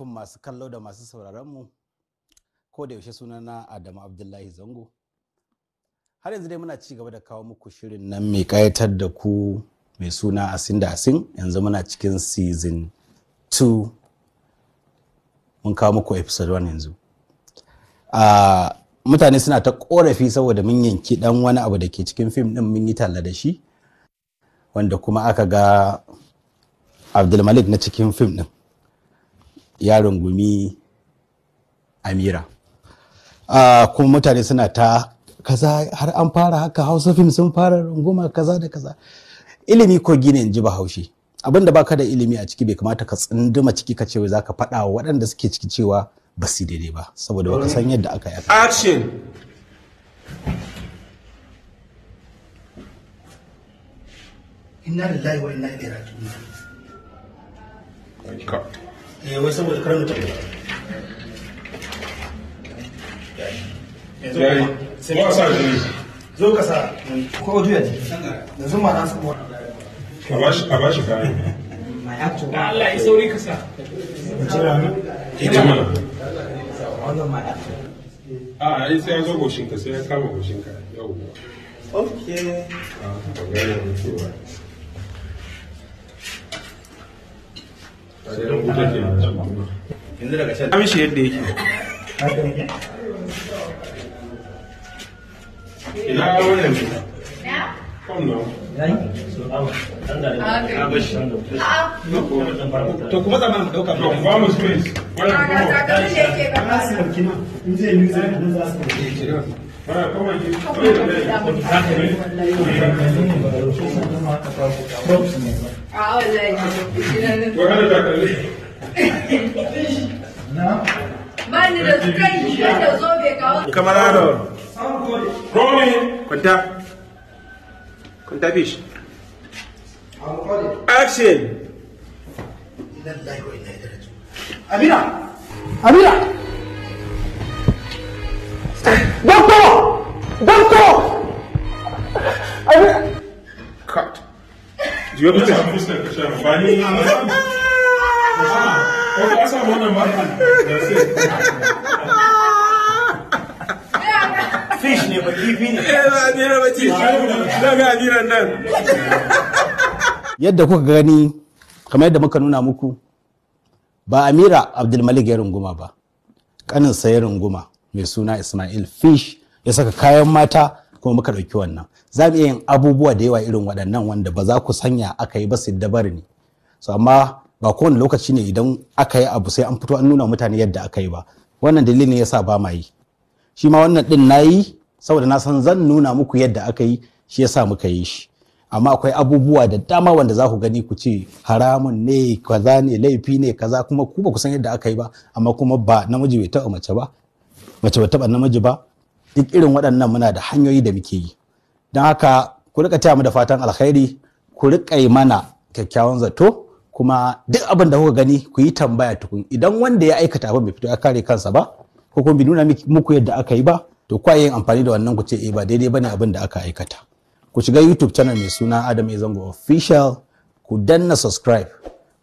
Masu kallo da masu sauraron mu, ko da yaushe sunana Adamu Abdullahi Zango. Har yanzu dai muna ci gaba da kawo muku shirin nan mai kayatar da ku mai suna Asin da Asin. Yanzu muna cikin season 2, mun kawo muku episode 1 yanzu. Mutane suna ta korafi saboda mun yanki dan wani abu da ke cikin fim din mun yi talla da shi, wanda kuma aka ga Abdulmalik na cikin fim din ya rungumi Amira. Kuma mutane suna ta kaza, har an fara haka Hausa fim sun fara runguma kaza da kaza. Ilimi kogi ne, in ji Bahaushe. Abinda baka da ilimi a ciki bai kamata ka tsunduma ciki ka ce wai zaka faɗa wa waɗanda suke ciki cewa ba su daidai ba, saboda baka san yadda aka yi. Action! Inna lillahi wa inna ilaihi raji'un. Eh, wai saboda kar mu taɓa. Yanzu Yayi. kuma sai Ba sa jini. Zo ka sa ko juya jiki. Yanzu ma na samu. A bashi kayan. My actor. Allah ya sauri ka sa. Ita mana. Wannan my actor. A ai sai ya zo goshinka, sai ya kama goshinka. Yawwa. Okay. A ba gane mutuwa. Sai dan wuta ke nan shi kuma. Yanzu daga can. Mishi yadda yake. Haka ne. Ina wannan ne? Come now. Yayi. To kuma zaman mu dauka To ba mu space. Wannan Ga kuma. takalmin da yake gaba. In zai yi zai nan za su dauke. Wannan kuma ki. A wallahi. Wai hana takalmi. Ba ni da kai da zobe kawo. Camarado. Rolling. Kwanta. Kwanta fish. Action. Inna lillahi wa inna ilaihi raji'un. Amira! Amira! Doctor! Doctor! Amira! Cut. Juya fuskar. Fuskar ka sha ba ni. Ko ka samu wannan ba? That's it. Fish ne ba, kifi ne. Amira bace. Daga Amiran nan. Yadda kuka gani, kamar yadda muka nuna muku, ba Amira Abdulmalik ya runguma ba, kaninsa ya runguma mai suna Ismail Fish, ya saka kayan mata kuma muka ɗauki wannan. Za mu iya yin abubuwa da yawa irin waɗannan wanda ba za ku sanya aka yi ba, su dabar ne so, amma ba kowane lokaci ne idan aka yi abu sai an fito an nuna mutane yadda aka yi ba. Wannan dalilin yasa ba ma yi. Shi ma wannan ɗin na yi saboda na san zan nuna muku yadda aka yi, shi yasa muka yi shi. Amma akwai abubuwa da dama wanda za ku gani ku ce haramun ne, kaza ne, laifi ne, kaza, kuma ku ba ku san yadda aka yi ba. Amma kuma ba namiji bai taɓa mace ba, mace ba taɓa namiji ba. Duk irin waɗannan muna da hanyoyi da muke yi. Don haka ku rika taya mu da fatan alkhairi, ku rika yi mana kyakkyawan zato, kuma duk abin da kuka gani ku yi tambaya tukun. Idan wanda ya aikata abin bai fito ya kare kansa ba, ko kuma bai nuna muku yadda aka yi ba, to kwa yin amfani da wannan ku ce eh, ba daidai bane abin da aka aikata. Ku shiga YouTube channel mai suna Adam A Zango Official, ku danna subscribe,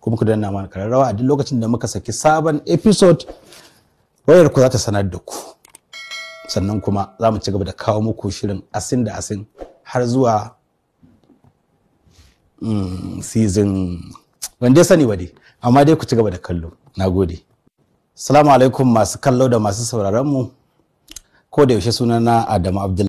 kuma ku danna mana kararrawa. A duk lokacin da muka saki sabon episode, wayar ku za ta sanar da ku. Sannan kuma za mu ci gaba da kawo muku shirin Asin da Asin har zuwa season ban dai sani ba dai, amma dai ku ci gaba da kallo. Na gode. Salamu alaikum masu kallo da masu sauraron mu, ko da yaushe sunana Adamu Abdullahi.